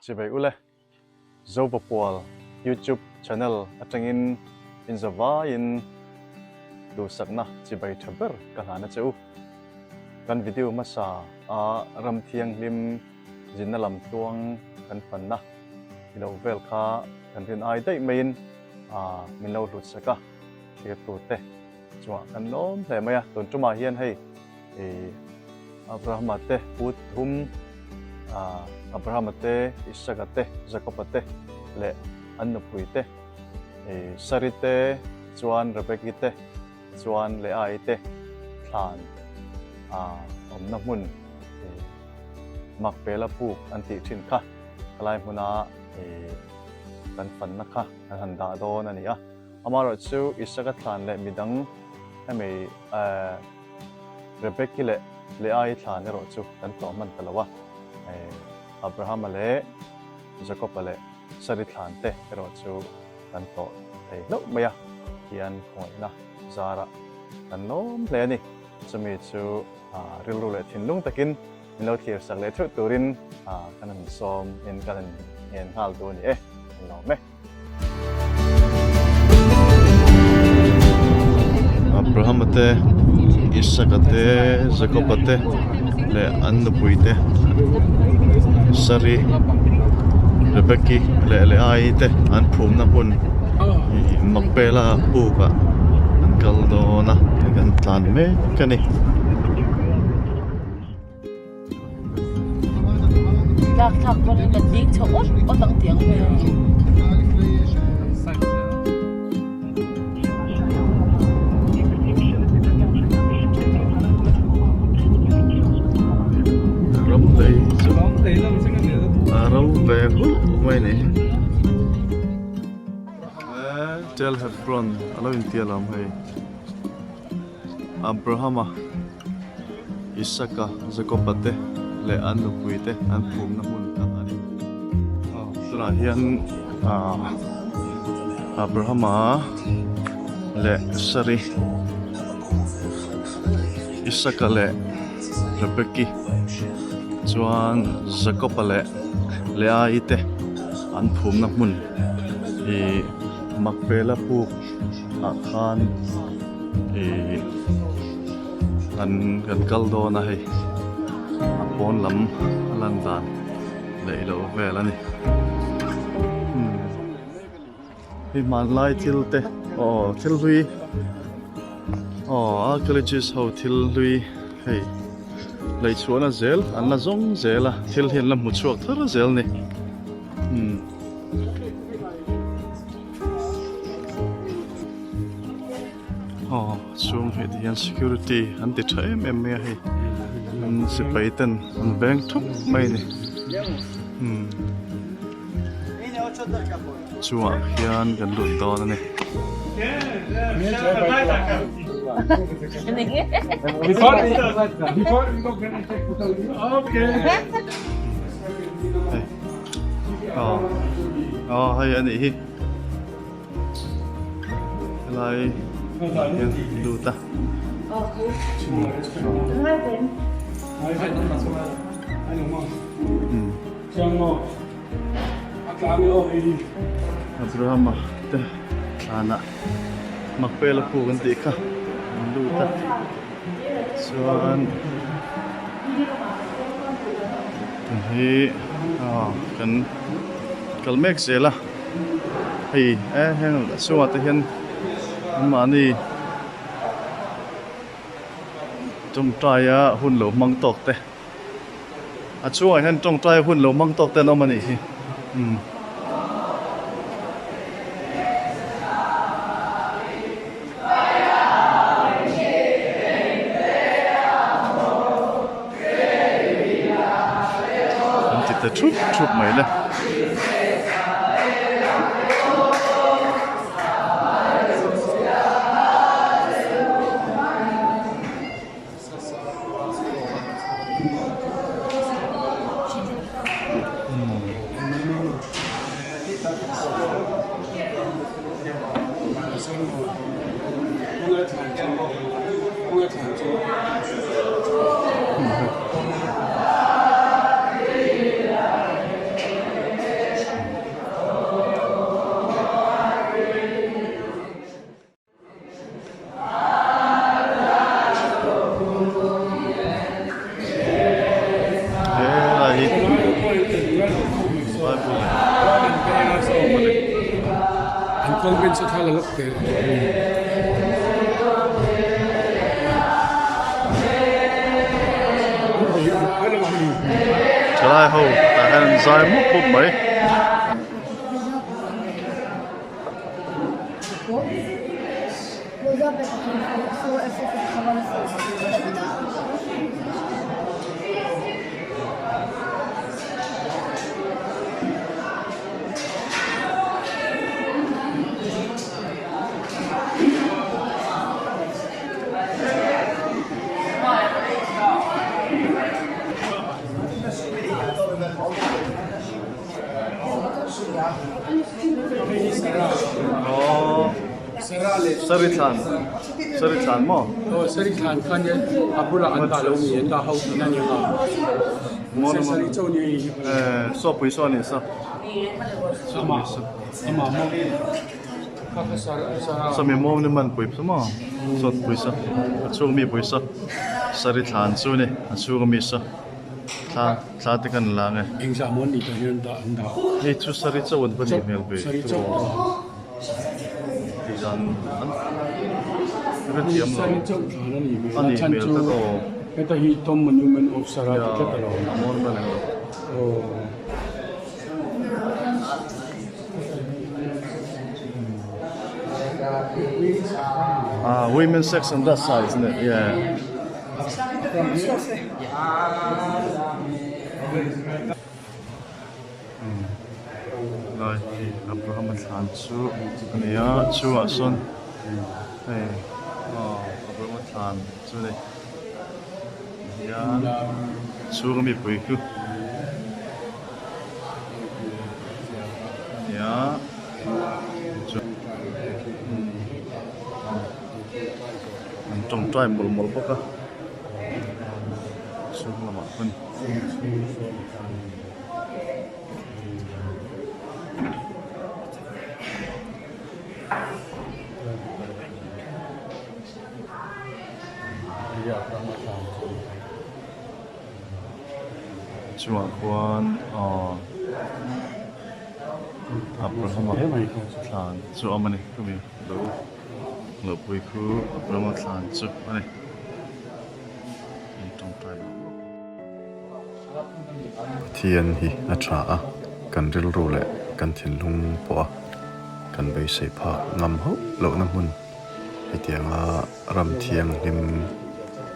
Chibai ule, Zovapual YouTube channel atangin inzavaiin duhsakna chibai tha ber ka hlan a che u. Kan video hmasa a ram thianghlim zinna lam tluang kan fanna i lo vel kha kan rin ai daih maiin min lo hlut sak a, thirtute chungah kan lawm hle mai a. Tun tumah hian hei Abrahama te pu thum, Abrahama te, Isaka te, Jakoba te leh an nupui te, Sari te chuan Rebeki te chuan Leai te thlan awmna hmun Makpela puk an tih thin kha khalai hmuna kan fanna kha an han dah dawn a ni a. Amaherawhchu Isaka thlan leh midang hemi Rebeki leh Leai thlan erawh chu kan tlawh hman ta lo a, Abrahama leh Jakoba leh Sari thlan te erawh chu kan tlawh thei hlauh mai a, hian khawngaihna zarah kan lawm hle a ni. Chumi chu rilru leh thinlung takin min lo thlir sak leh theuh turin kan han sawm in kan han ngen nghal duh a ni e, kan lawm e. Abrahama te Isaka te Jakoba te leh an nupui te Sari Rebeki leh Leai te an phumna hmun ih Makpela puk ah an kal dawn a an tlan mek a ni. Tlak thlak pawn in a ding chho awt awt ang tih ang hmel a ni. Ram lei chu a ro ve hulh mai ni. Tel Hebron a lo intial awm hei. Abrahama, Isaka, Jakoba te leh an nupui te an phumna hmun kha a ni. Tunah hian Abrahama leh Sari, Isaka leh Rebeki chuan Jakoba leh Leai te an phumna hmun ih Makpela puk ah khan ih an kan kal dawn a hei a pawn lam a lan dan leh loh vel a ni hei hmanlai thil te aw thil hlui aw archaeologist ho thil hlui hei leichhuahna zel an la zawng zel a thil hi an la hmu chhuak thar zel a ni. Aw chhung hei ti hian security an ti tha em em mai a hei an sipai ten an veng thup mai a ni umm chungah khian kan lut dawn a ni. Aw aw hei a nih hi helai hian lut a Abrahama te thlanah Makpela puk an tih kha an lut a chuan hi aw kan kal mek zel a hei e heng chungah te hian anmahni tawngtaia hun lo hmang tawk te a chungah hian tawngtaia hun lo hmang tawk te an awm a nih hi umm. An ti ta thup thup mai le. Convent chu thla la lawk teh. Thalai ho tah hian an zai mup mup mai. Sari thlan Sari thlan maw? Aw Sari thlan kha nia a bulah an dah lo mi an dah ho tihna nia nga. Sari chaw nia hi. Eh saw pui saw ani sa. Ama ama maw kha kha Sara Sara. Sami maw ni man pui sa maw saw pui sa a chhung mi pui sa Sari thlan chu ni a chhung mi sa thla thla te kan la nge. Engzah maw ni tah hian an dah an dah. Hei chu Sari chaw an va nih hmel ve. Sari chaw. Tih dan an ka thiam lo. Sari chauh thlan a nih hmel. A nih hmel tlat aw. Heta hi Tom Monument of Sara ti tlat a lo. A monument a lo. Aw. Ah, women sex on that side, isn't it? Yeah. Lai hi Abraham a thlan chu a ni a chungah sawn hei aw Abraham a thlan chu a ni tihian chhung a mipui chu a ni a chuan an tawngtai mawlh mawlh bawk a chhung lamah pawn. Chungah khuan aw Abrahama thlan chu a awm a ni khumi lo hlauhpui khu Abrahama thlan chu a ni an tawngtai bawk. Pathian hi a tha a, kan rilru leh kan thinlung pawha kan beisei phak ngam hauh lohna hmun hetianga ram thianghlim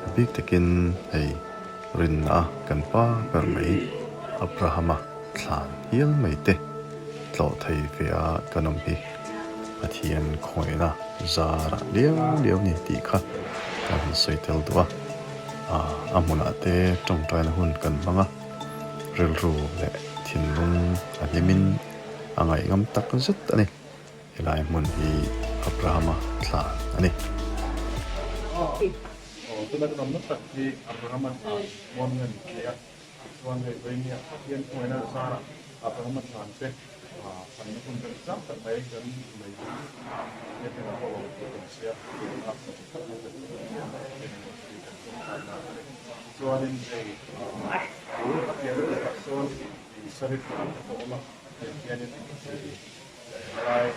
a bik takin hei rinna a kan pa ber mai Abrahama thlan hial mai te tlawh thei ve a kan awm hi Pathian khawihna zarah liau liau ni tih kha kan han sawi tel duh a. A hmunah te tawngtaina hun kan hmang a, rilru leh thinlung a hlimin a ngaihngam tak zet a ni. Helai hmun hi Abrahama thlan a ni. Aw, tuna kan awmna tak hi Abrahama thlan monument a ni a, tichuan hei Vainia Pathian hnuaina zarah Abrahama thlan te Phalna hun kan zam tak mai kan nei hi hetiang ah pawh lo tih kan hria a, tak mai kan hria eng emaw hi kan tum tan na a ni. Tichuanin hei tun a pian leh ah sawn i sarif ang te pawh a awm a, hei hianin i helai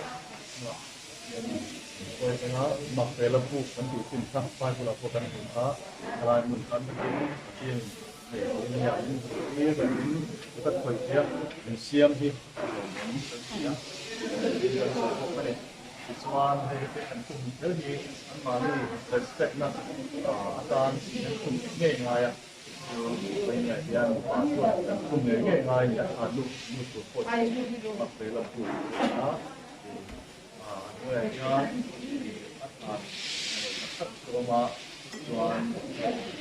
hnungah hianin sawi thleng a, Makpela buk kan tih thin kha Bible ah pawh kan hmu kha helai hmun khan takin Pathianin Chuan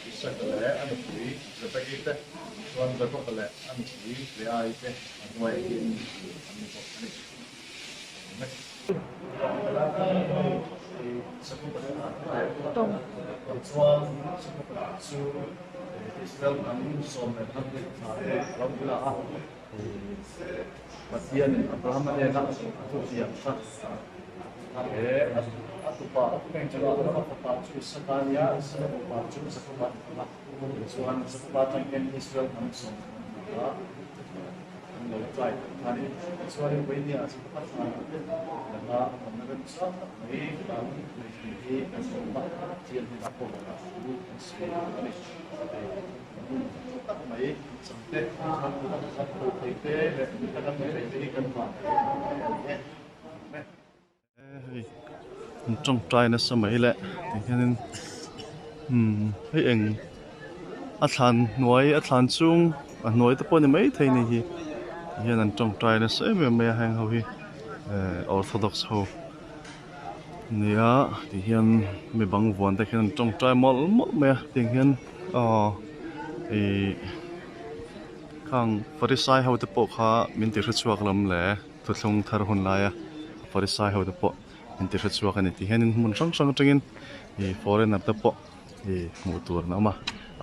Isaka leh a nupui Rebeki te, chuan Jakoba leh a nupui Leai te a hnuaiah hian an ni bawk a ni. Tichuan Jakoba chu Israel hnam 12 te a lo la a, Pathianin Abrahama hnena a thutiam kha he a tupa Abrahama fapa chu Isaka a ni a, Isaka fapa chu Jakoba a ni thung a. Tichuan Jakoba atang hian Israel hnam 12 a ni. lo try tak kha a ni. Tichuanin Vawinia Zikapa thlanah te langa a awmna remchang tak mai kan nei thei hi kan awm a, Pathian hnenah pawh thu kan sawi a ni. Hei hmun tha tak mai chang te, chuan kan ho thei te leh kan hmu thei te hi kan vang thei a ni e. Hei an tawngtai nasa mai le ti hianin umm hei eng a thlan hnuai a thlan chung a hnuai te pawh a ni maithei a ni hi ti hian an tawngtai nasa em em mai a heng ho hi ehh orthodox ho nia ti hian mi bang vuan te khian an tawngtai mawlh mawlh mai a tiang hian aw ihh khang farisai ho te pawh kha min ti hrechhuak lam le. Thuthlung thar hun laia Farisai ho te pawh in ti hre chhuak a ni tih hianin hmun hrang hrang atangin ih foreigner te pawh ih hmuh tur an awm a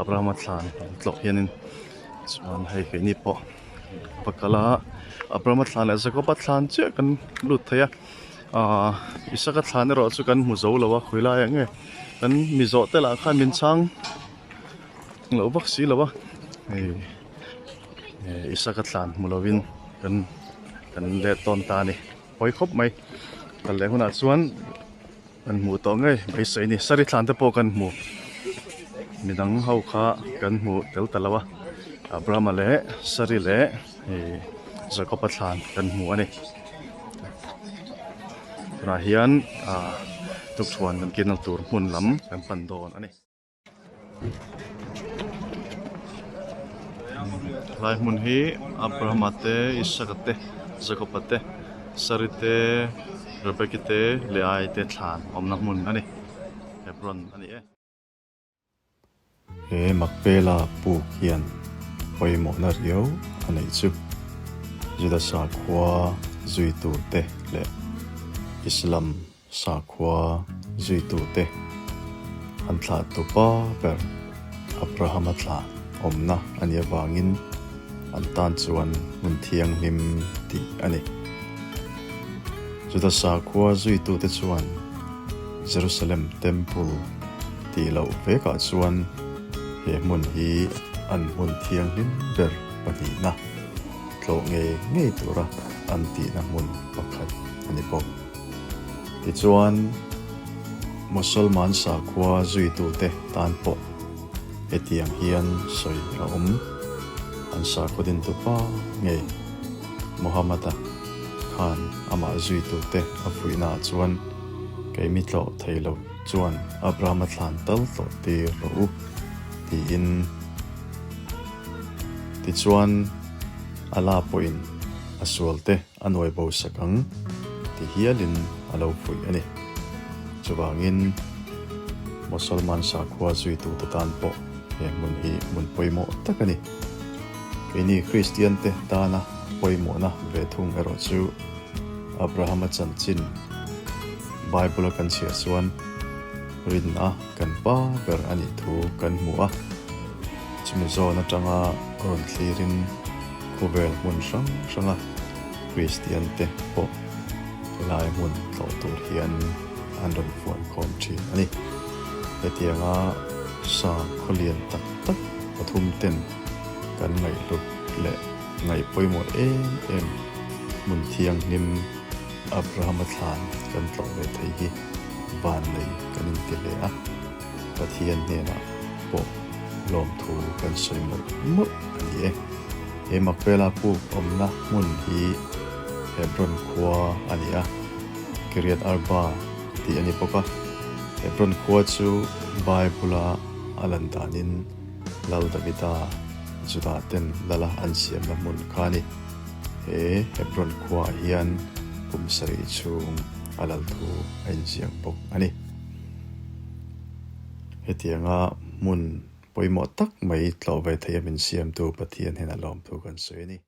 Abrahama thlan an tlawh hianin chuan hei keini pawh va kal a Abrahama thlan leh Jacoba thlan chiah kan lut thei a ahh Isaka thlan erawh chu kan hmu zo lo a khawi laiah nge kan mi zawh te lah khan min chhang loh vak si lo a hei. Isaka thlan hmu lovin kan kan let tawn ta a ni hawi khawp mai kal leh hunah chuan kan hmuh tawh ngei beisei a ni saree thlan te pawh kan hmu midang ho kha kan hmu tel ta lo a Abrahama leh saree leh ih Jacob-a thlan kan hmu a ni tunah hian ah tukṭhuan kan kilna tur hmun lam kan pan dawn a ni. Helai hmun hi Abrahama te Isaka te Jacob-a te Sari te Rebecca te Leai te thlan awmna hmun a ni Hebron a ni e. He Makpela puk hian pawimawhna riau a neih chu Juda sakhua zuitute leh Islam Sakhua zuitute an thlahtu pa ber Abrahama thlah awmna a nih avangin an tan chuan hmun thianghlim tih a ni. Juda sakhua zuitute chuan Jerusalem Temple tih loh vekah chuan he hmun hi an hmun thianghlim ber pahnihna tlawh ngei ngei tura an tihna hmun pakhat a ni bawk. Tichuan, Mosolman sakhua zuitute tan pawh hetiang hian sawi a awm, An sakhaw dintu pa ngei Muhammad-a khan amah zuitute a fuihnaah chuan, Kei mi tlawh thei lo chuan Abrahama thlan tal tlawh tir rawh u, tiin. Tichuan, Allah pawhin a sualte A nuai bo sak ang ti hialin a lo fuih a ni. Chuvangin Mosolman sakhua zuitute tan pawh he hmun hi hmun pawimawh tak a ni. Keini Kristiante tana pawimawhna ve thung erawh chu Abrahama chanchin Bible-a kan chhiar chuan rinna kan pa ber a nih thu kan hmu a. Chumi zawn atanga rawn thlirin khawvel hmun hrang hranga Kristian te pawh helai hmun tlawh tur hian an rawn fuan khawm thin a ni. Hetianga sa khawlian tak tak pathum ten kan ngaihhlut leh ngaih pawimawh em em hmun thianghlim Abrahama thlan kan tlawh ve thei hi vannei kan inti hle a. Pathian hnenah pawh lawmthu kan sawi mawlh mawlh a ni e. He Makpela puk awmna hmun hi Hebron khua a ni a, Kiriath Arba tih a ni bawk a. Hebron khua chu Bible-a a lan danin Lal Davida Judah ten lala an siamna hmun kha a ni. He Hebron khuaah hian kum sarih chhung a lal thu a inziak bawk a ni. Hetianga hmun pawimawh tak mai tlawh ve theia min siamtu Pathian hian a lawmthu kan sawi a ni.